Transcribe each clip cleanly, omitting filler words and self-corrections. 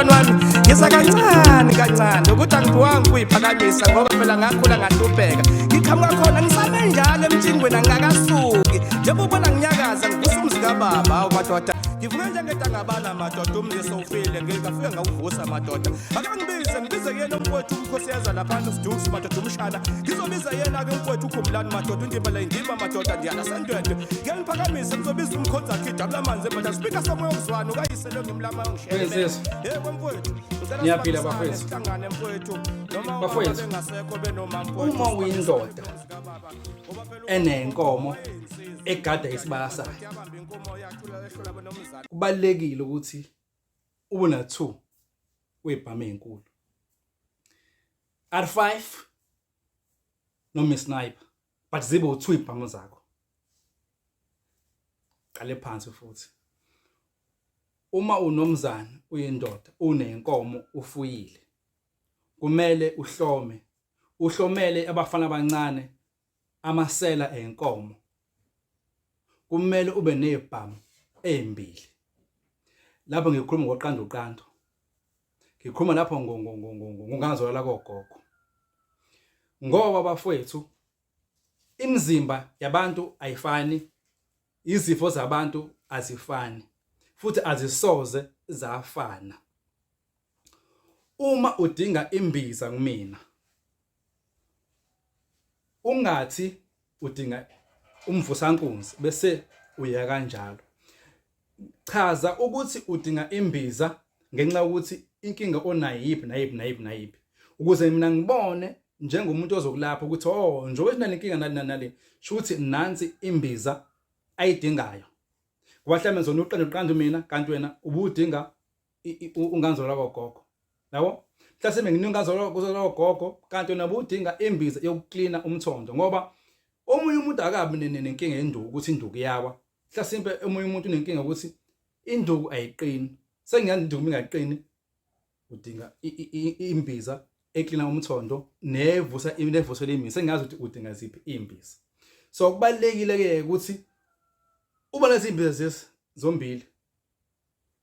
Mngani wami, ngiza kancane kancane ukuthi angiphiwanga ukuyiphakamisa ngoba phela ngakhula ngahlupheka. Ngiqhamuka khona ngisame njalo emtshingweni angikakasuki. Njengoba ubona nginyakaza ngivusa umzi kababa, hawu madoda. Ngivuke njengedangabala madoda, umzi sowufile, ngingafika ngawuvusa madoda. Ake ngibize, ngibize kuyena umfowethu umkhosi yeza laphana uSidusi madoda umshana. Ngizobiza yena-ke umfowethu uKhumbulani madoda, undimba la indima madoda ndiyala sendwendwe. Ngeke ngiphakamise ngizobiza umkhonzi akhe idabula amanzi embada sipika somoya okuzwana ukayise lo ngimlama ongishele. Wezizwe. Yebo mfowethu. Ngicela Niyaphila sibambisane, bafowethu. sihlangane mfowethu. Noma ubaba Bafowethu. bengasekho benoma mfowethu. Uma uyindoda umzi kababa. Ngoba phela enenkomo uyinsizwa. egada isibaya sayo, Yabamba inkomo yathula ehlola benomzala. kubalulekile ukuthi ube na 2 webhamu ezinkulu. R5 noma sniper, but zibe u2 ibhamu zakho. Qale phansi futhi. Uma unomzana uyindoda unenkomo ufuyile, kumele uhlome, uhlomele abafana abancane amasela enkomo. Kumele ube nezibhamu ezimbili. Lapho ngikhuluma ngoqanda uqando. Ngikhuluma lapho ngongazolala kogogo. Ngoba bafowethu imizimba yabantu ayifani, izifo zabantu azifani, futhi azisoze zafana. Uma udinga imbiza kumina, ungathi udinga umvusankunzi bese uya kanjalo. Chaza ukuthi udinga imbiza ngenxa yokuthi inkinga onayo yiphi nayiphi nayiphi nayiphi, ukuze mina ngibone njengomuntu ozokulapha ukuthi oh, njengoba sinale nkinga nale nale, sho ukuthi nansi imbiza ayidingayo. Ngoba mhlawumbe ngizona uqanda uqanda mina, kanti wena ubudinga unganzola kogogo. Yabo? Mhlawumbe nginika unganzola kogogo, kanti wena ubudinga imbiza yokuklina umthondo, ngoba omunye umuntu akabi nenkinga yenduku ukuthi induku iyawa. Mhlawumbe omunye umuntu unenkinga ukuthi induku ayiqini. Sengiyazi induku ingaqini, udinga imbiza eklina umthondo nevusa nevusela imbiza. Sengiyazi ukuthi udinga ziphi imbiza. So kubalekile ke ukuthi uba lezi imbiza zesi zombili,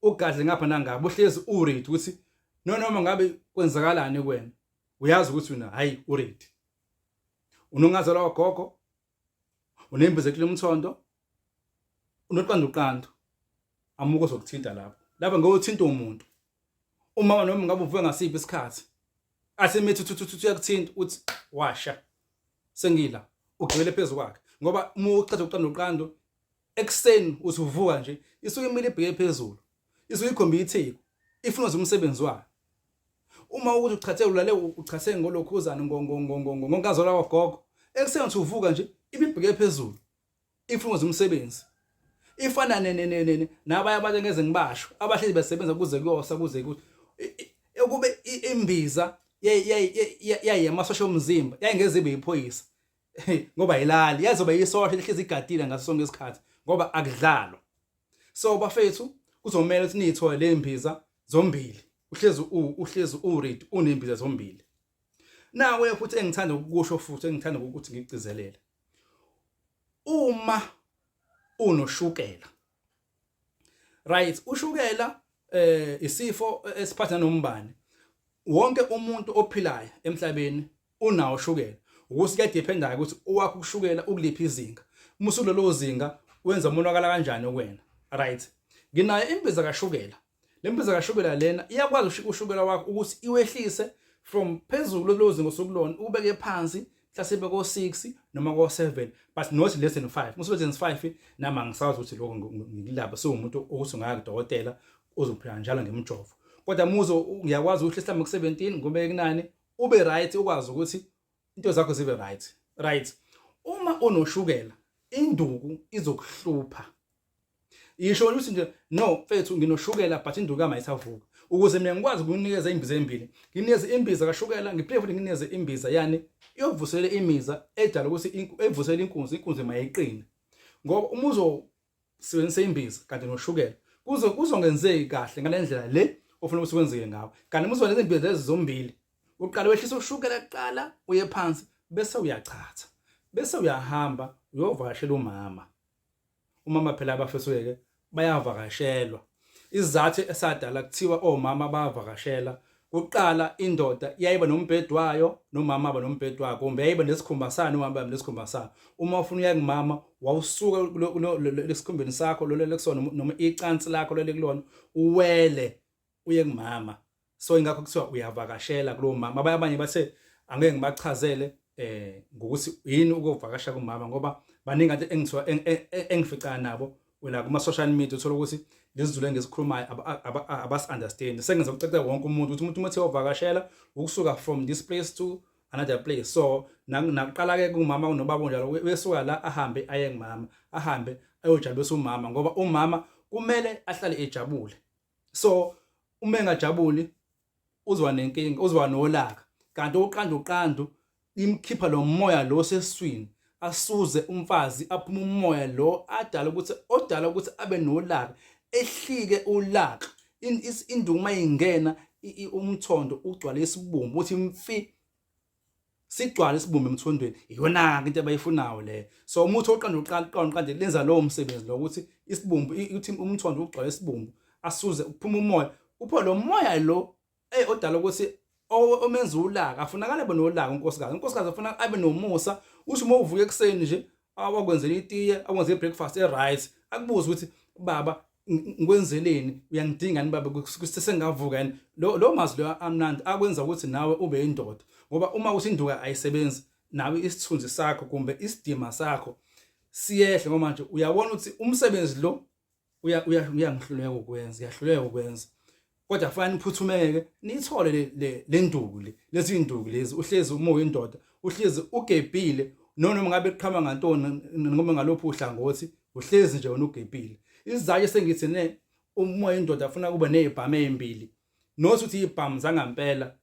ugadle ngapha nangapha, uhlezi uready ukuthi no noma ngabe kwenzakalani kuwena, uyazi ukuthi wena hayi uready. Unongazalwa wagogo, unembiza eklina umthondo, unoqanda uqando, amuko zokuthinta lapho. Lapho ngeke uthinte umuntu. Umama noma ngabe uvuke ngasiphi isikhathi, athi mithi uthi uthi uyakuthinta, uthi washa sengila, ugibele phezu kwakhe. Ngoba uma uchatha uqanda uqando ekuseni, uthi uvuka nje, isuke imile ibheke phezulu, isuke ikhomba ithiko, ifuna nje umsebenzi wayo. Uma ukuthi uchathe ulale uchathe ngolokhuzana ngonkazolo wagogo, ekuseni uthi uvuka nje ibibheke phezulu, ifuna nje umsebenzi. Ifana nabanye abantu engeze ngibasho abahlezi besebenza kuze kuyosa kuze kuthi ukube imbiza yayiyamasosha omzimba yayingeze ibe yiphoyisa, ngoba ayilali, yazoba yisosha lihlezi igadile ngaso sonke isikhathi, ngoba akudlalwa. So bafethu, kuzomela ukuthi niyithole le mbiza zombili, uhlezi uhlezi uready unembiza zombili. Nawe futhi engithanda ukukusho futhi engithanda ukuthi ngigcizelele, uma unoshukela, right, ushukela isifo esiphatha nombane. Wonke umuntu ophilayo emhlabeni unawo ushukela, ukuthi kuyadependa ukuthi owakho ukushukela ukuliphi izinga. Uma usulelo zinga wenza umonakala kanjani kuwena, right? Nginayo imbiza kashukela. Le mbiza kashukela lena iyakwazi ushukela wakho ukuthi iwehlise from phezulu lelo zinga osukulona, ubeke phansi mhlasimbe ko 6 noma ko 7, but not less than 5. Musu less than 5 nami angisazi ukuthi lokho ngilapha sewumuntu ukuthi ungaya kudokotela uzophila njalo ngemjovo. Kodwa muzo ngiyakwazi ukuthi mhlawumbe ku 17 ngubeke kunani, ube right, ukwazi ukuthi into zakho zibe right. Right, uma unoshukela induku izokuhlupha. Yisho ukuthi nje, no mfethu, nginoshukela but induku yami ayisavuka, ukuze mina ngikwazi ukunikeza imbiza embili. Nginikeze imbiza kashukela, ngiphinde futhi nginikeze imbiza yani iyovuselela imiza edala ukuthi evusele inkunzi, inkunzi mayiqine. Ngoba uma uzosebenzisa imbiza kanti noshukela, kuzo kuzongenzeki kahle ngalendlela le ofuna ukuthi kwenzeke ngawo. Kanti uma uzoneza imbiza lezi zombili, uqala wehlisa ushukela kuqala uye phansi, bese uyachatha, bese uyahamba uyovakashela umama. Umama phela abafethu-ke bayavakashelwa. Isizathu esadala kuthiwa omama bayavakashela kuqala indoda yayiba nombhedi wayo nomama aba nombhedi wakhe kumbe yayiba nesikhumba sayo nomama aba nesikhumba sayo. Uma ufuna uya kumama wawusuka esikhumbeni sakho lolele kusona noma icansi lakho lolele kulona uwele uye kumama. So ingakho kuthiwa uyavakashela kulowo mama. Abanye abanye bathe angeke ngibachazele eh ngokuthi yini ukuvakasha kumama ngoba baningi kade engithiwa engificana nabo wena kuma social media uthola ukuthi lezizulu engisikhulumayo abas understand. Sengenza ukucaca wonke umuntu ukuthi umuntu uma ethe wavakashela ukusuka from this place to another place. So nakuqala ke kumama nobaba njalo wesuka la ahambe aye kumama, ahambe ayojabulisa umama ngoba umama kumele ahlale ejabule. So uma engajabuli uzwa nenkinga, uzwa nolaka. Kanti uqanda uqandu imkhipha lo moya lo seswini asuze umfazi aphume umoya lo adala ukuthi odala ukuthi abe nolaka, ehlike ulaka. Induku mayingena umthondo ugcwale isibumbu uthi mfi sigcwale isibumbu emthondweni. Iyona-ke into abayifunayo leyo. So umuthi oqanda uqanda uqanda uqanda lenza lowo msebenzi lo ukuthi isibumbu uthi umthondo ugcwale isibumbu asuze kuphuma umoya upho lo moya lo odala ukuthi omenza ulaka afunakala abe nolaka unkosikazi. Unkosikazi afuna abe nomusa uthi uma uvuka ekuseni nje awakwenzela itiye akwenzela ibreakfast e-right akubuze ukuthi baba ngikwenzeleni uyangidinga yini baba kusesengavuka yini. Lo mazwi lo amnandi akwenza ukuthi nawe ube indoda ngoba uma uthi induka ayisebenzi nawe isithunzi sakho kumbe isidima sakho siyehle ngoba manje uyabona ukuthi umsebenzi lo uyangihluleka ukwenza, ngiyahluleka ukwenza. Kodwa kufanele niphuthumeke nithole le nduku le lezi nduku lezi uhlezi uma uyindoda uhlezi ugebhile noma ngabe kuqhama ngantoni noma ngalophu uhlangothi uhlezi nje wena ugebhile. Isizathu sengithi ne uma uyindoda afuna kube nezibhamu ezimbili not ukuthi izibhamu zangampela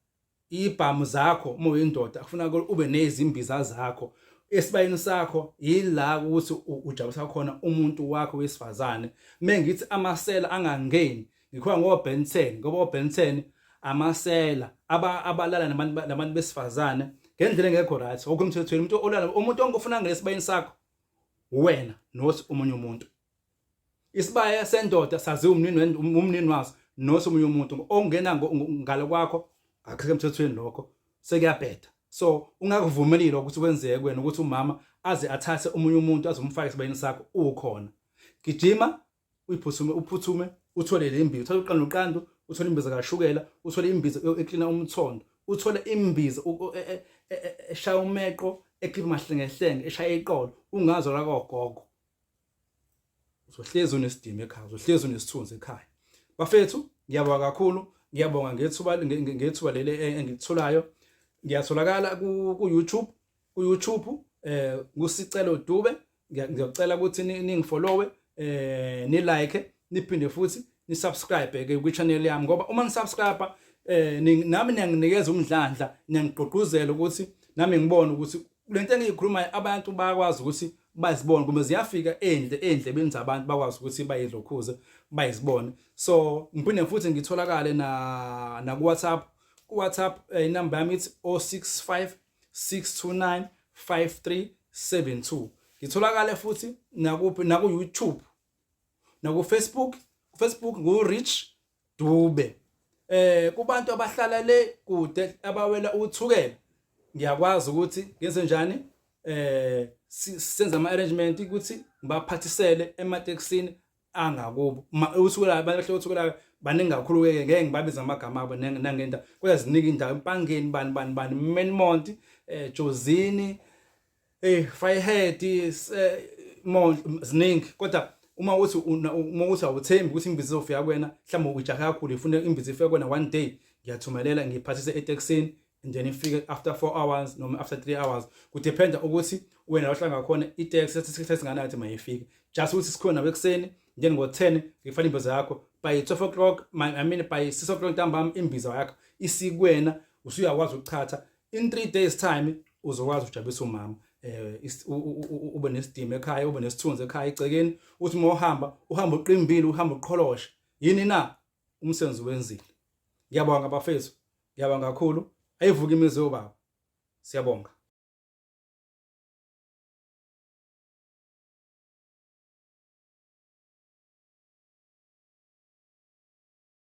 Ibhamu zakho uma uyindoda kufuna ube nezimbiza zakho esibayeni sakho yila ukuthi ujabulisa khona umuntu wakho wesifazane. Mengithi amasela angangeni ngikhuluma ngo Ben 10 ngoba o Ben 10 amasela abalala nabantu besifazane ngendlela engekho right okho emthethweni. Umuntu olala umuntu ongofuna ngene esibayeni sakho uwena not omunye umuntu. Isibaya sendoda saziwa umnini umnini waso not omunye umuntu ongena ngalo kwakho akukho emthethweni lokho sekuyabheda. So ungakuvumelile ukuthi kwenzeke kuwena ukuthi umama aze athathe omunye umuntu azomfaka esibayeni sakho ukhona. Gijima uyiphuthume uphuthume uthole le mbiza, uthole uqanda uqandu, uthole imbiza kashukela, uthole imbiza eklina umthondo, uthole imbiza eshaya umeqo ekhipha amahlengehlenge eshaya iqolo ungazwa la kogogo. Uzohlezi unesidima ekhaya, uzohlezi unesithunzi ekhaya. Bafethu ngiyabonga kakhulu, ngiyabonga ngethuba ngethuba leli engilitholayo. Ngiyatholakala ku YouTube, ku YouTube kuSicelo Dube. Ngiyacela ukuthi ningifollowe ni like niphinde futhi ni subscribe ke kwi channel yami ngoba uma ni subscribe nami niyanginikeza umdlandla, niyangigqugquzela ukuthi nami ngibone ukuthi lento engiyikhulumayo abantu bayakwazi ukuthi bazibone kumbe ziyafika endle endlebeni zabantu bakwazi ukuthi bayidlokhuze bayizibone. So ngiphinde futhi ngitholakale na ku WhatsApp. Ku WhatsApp inamba yami ithi 065 629 5372. Ngitholakale futhi nakuphi naku YouTube naku Facebook. Ku Facebook ngu Rich Dube. Kubantu abahlala le kude abawela uThukela ngiyakwazi ukuthi ngenze njani senze ama arrangement ukuthi ngibaphathisele ematekisini angakubo. uThukela abantu abahlala uThukela baningi kakhulu ke ngeke ngibabize amagama abo nangenda kodwa ziningi indawo Empangeni bani bani bani Menmont Jozini Firehead Mont ziningi. Kodwa uma uthi uma uthi awuthembi ukuthi imbiza izofika kuwena mhlawumbe ujahe kakhulu ifuna imbiza ifike kuwena one day, ngiyathumelela ngiyiphathise etekisini and then ifike after 4 hours noma after 3 hours. Kudependa ukuthi wena ohlala ngakhona itaxi isikhathi esinganani ukuthi mayifike. Just ukuthi sikhona nawe ekuseni then ngo-10 ngifana imbiza yakho by 12 o'clock, I mean by 6 o'clock ntambama imbiza yakho isikwena usuyakwazi ukuchatha. In 3 days time uzokwazi ukujabulisa umama ube nesidima ekhaya, ube nesithunzi ekhaya egcekeni, uthi uma uhamba uhamba uqimbile, uhamba uqholoshe. Yini na umsebenzi wenzile. Ngiyabonga bafethu, ngiyabonga kakhulu. Ayivuke imizi yobaba. Siyabonga.